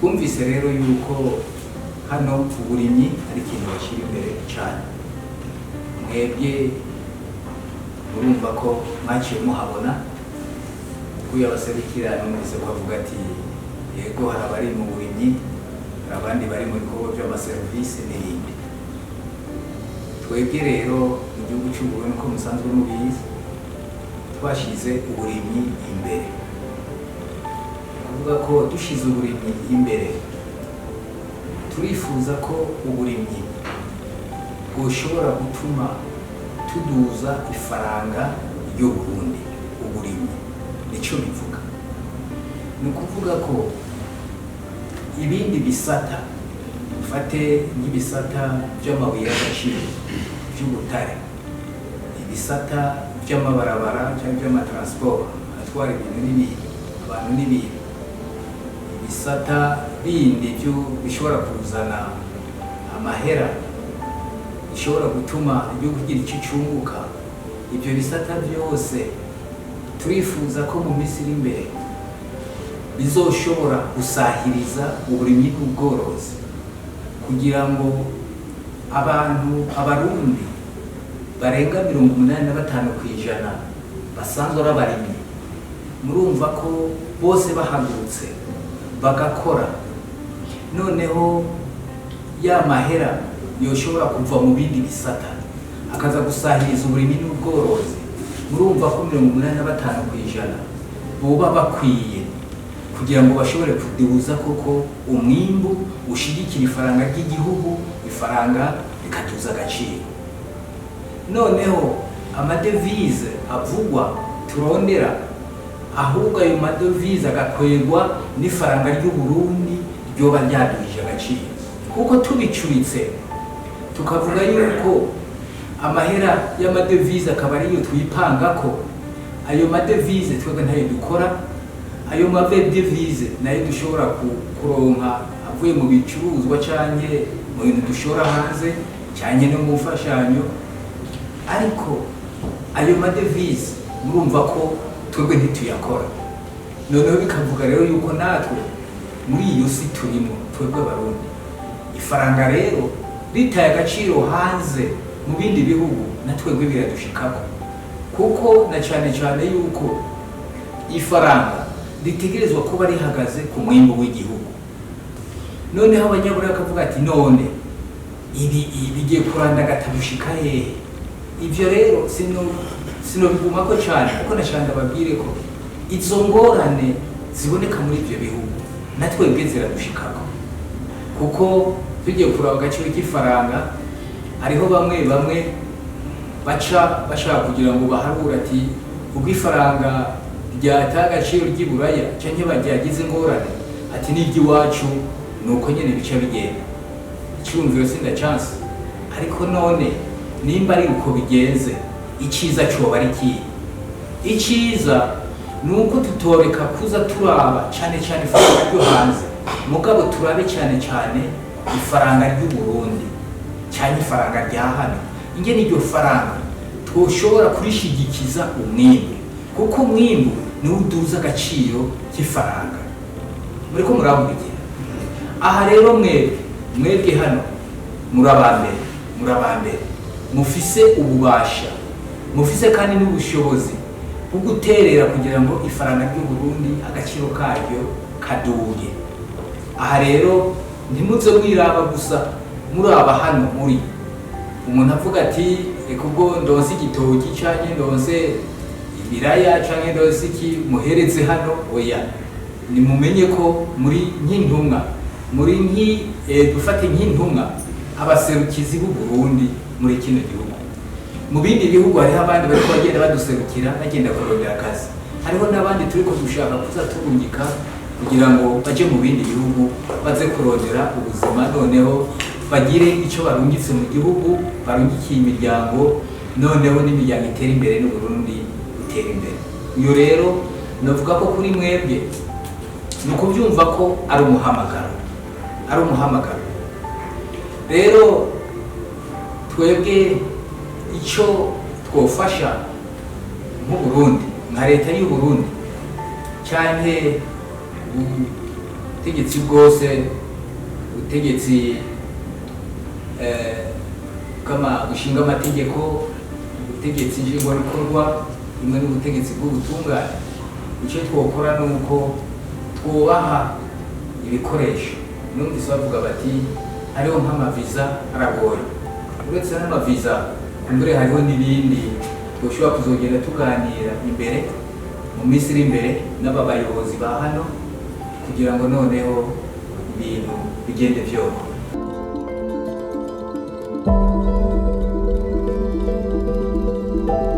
Twumvise rero yuko hano uburimyi ari ikintu bashyira imbere cyane. Mwebwe murumva ko mwaciye muhabona uko yabaserukira. Numvise ko avuga ati: "Yego, hari abari mu burimyi, hari abandi bari mu bikorwa by'amaserivisi n'ibindi." Twebwe rero mu gihugu cy'u Burundi, uko musanzwe mubizi, twashyize uburimyi imbere. Kuvuga ko dushyize uburimyi imbere, turifuza ko uburimyi bwoshobora gutuma tuduza ifaranga ry'u Burundi. Uburimyi nicyo bivuga, ni ukuvuga ko ibindi bisata, ufate nk'ibisata by'amabuye y'agaciro, by'ubutare, ibisata by'amabarabara cyangwa by'amatransport atwara ibintu n'ibintu, abantu n'ibintu, ibisata bindi bishobora kuzana amahera, bishobora gutuma igihugu kigira icyo cyunguka, ibyo bisata byose turifuza ko mu minsi iri imbere bizoshobora gusahiriza uburimyi n'ubworozi, kugira ngo abantu, Abarundi barenga 85% basanzwe ari abarimyi, murumva ko bose bahagurutse bagakora, noneho ya mahera yoshobora kuva mu bindi bisata akaza gusahiriza uburimyi n'ubworozi, murumva ko 85% boba bakwiye kugira ngo bashobore kuduza koko umwimbu ushigikira ifaranga ry'igihugu, ifaranga rikaduza agaciro. Noneho amadevize avugwa turondera, ahubwo ayo madevize agakwegwa n'ifaranga ry'u Burundi ryoba ryadugije agaciro, kuko tubicuritse tukavuga yuko amahera y'amadevize akaba ariyo twipangako, ayo madevize twebwe ntayo dukora. Ayo madevize nayo dushobora kuronka avuye mu bicuruzwa canke mu bintu dushora hanze canke no mu mfashanyo, ariko ayo madevize murumva ko twebwe ntituyakora. Noneho bikavuga rero yuko natwe muri iyo si turimo, twebwe Abarundi, ifaranga rero ritaye agaciro hanze mu bindi bihugu, na twebwe biradushikako, kuko na cyane cyane yuko ifaranga ritegerezwa kuba rihagaze ku mwimbu w'igihugu. Noneho Abanyaburaya bakavuga ati: "None ibi bigiye kurandagata gushika hehe?" Ibyo rero sinobigumako cyane, kuko nashaka ndababwire ko izo ngorane ziboneka muri ibyo bihugu na twebwe ziradushikako, kuko tugiye kuraba agaciro k'ifaranga, hariho bamwe bamwe baca bashaka kugira ngo baharure ati: "Ubwo ifaranga ryata agaciro ry'iburaya canke ryagize ingorane," ati, "n'iry'iwacu ni uko nyene bica bigenda." Icyumviro sinda chance, ariko none nimba ari uko bigenze, iciza coba ari kihe? Iciza ni uko tutoreka kuza turaba cyane cyane ifaranga ryo hanze, mugabo turabe cyane cyane ifaranga ry'u Burundi cyane ifaranga rya hano, ingene iryo faranga twoshobora kurishigikiza umwimbu, kuko umwimbu niwo uduza agaciro k'ifaranga. Muriko murakurikira? Aha rero mwebwe hano muri abambere, muri abambere mufise ububasha, mufise kandi n'ubushobozi bwo guterera kugira ngo ifaranga ry'u Burundi agaciro karyo kaduge. Aha rero ntimuze mwiraba gusa, muraba hano muri umuntu avuga ati: "Reka ubwo ndonse igitoki canke ndonse ibiraya canke ndonse iki, muhereze hano." Oya, nimumenye ko muri nk'intumwa, muri nki dufate nk'intumwa, abaserukizi b'u Burundi muri kino gihugu. Mu bindi bihugu hariho abandi bariko bagenda baduserukira, bagenda kurondera akazi. Hariho n'abandi turiko dushaka kuza turungika kugira ngo baje mu bindi bihugu, baze kurondera ubuzima, noneho bagire icyo barungitse mu gihugu, barungikiye imiryango, noneho n'imiryango itera imbere n'Uburundi butera imbere. Uyu rero navuga ko kuri mwebwe ni ukubyumva ko ari umuhamagaro, ari umuhamagaro. Rero twebwe icyo twofasha nk'Uburundi, nka leta y'u Burundi cyane, Ubutegetsi bwose, ubutegetsi bushinga amategeko, ubutegetsi nshingwabikorwa hamwe n'ubutegetsi bw'ubutungane, icyo twokora ni uko twubaha ibikoresho. Numvise bavuga bati hariho nk'amaviza aragoye. Uretse n'amaviza, kumbure hariho n'ibindi twoshobora kuzogenda tuganira imbere mu minsi iri imbere n'aba bayobozi ba hano, kugira ngo noneho ibintu bigende byoroha.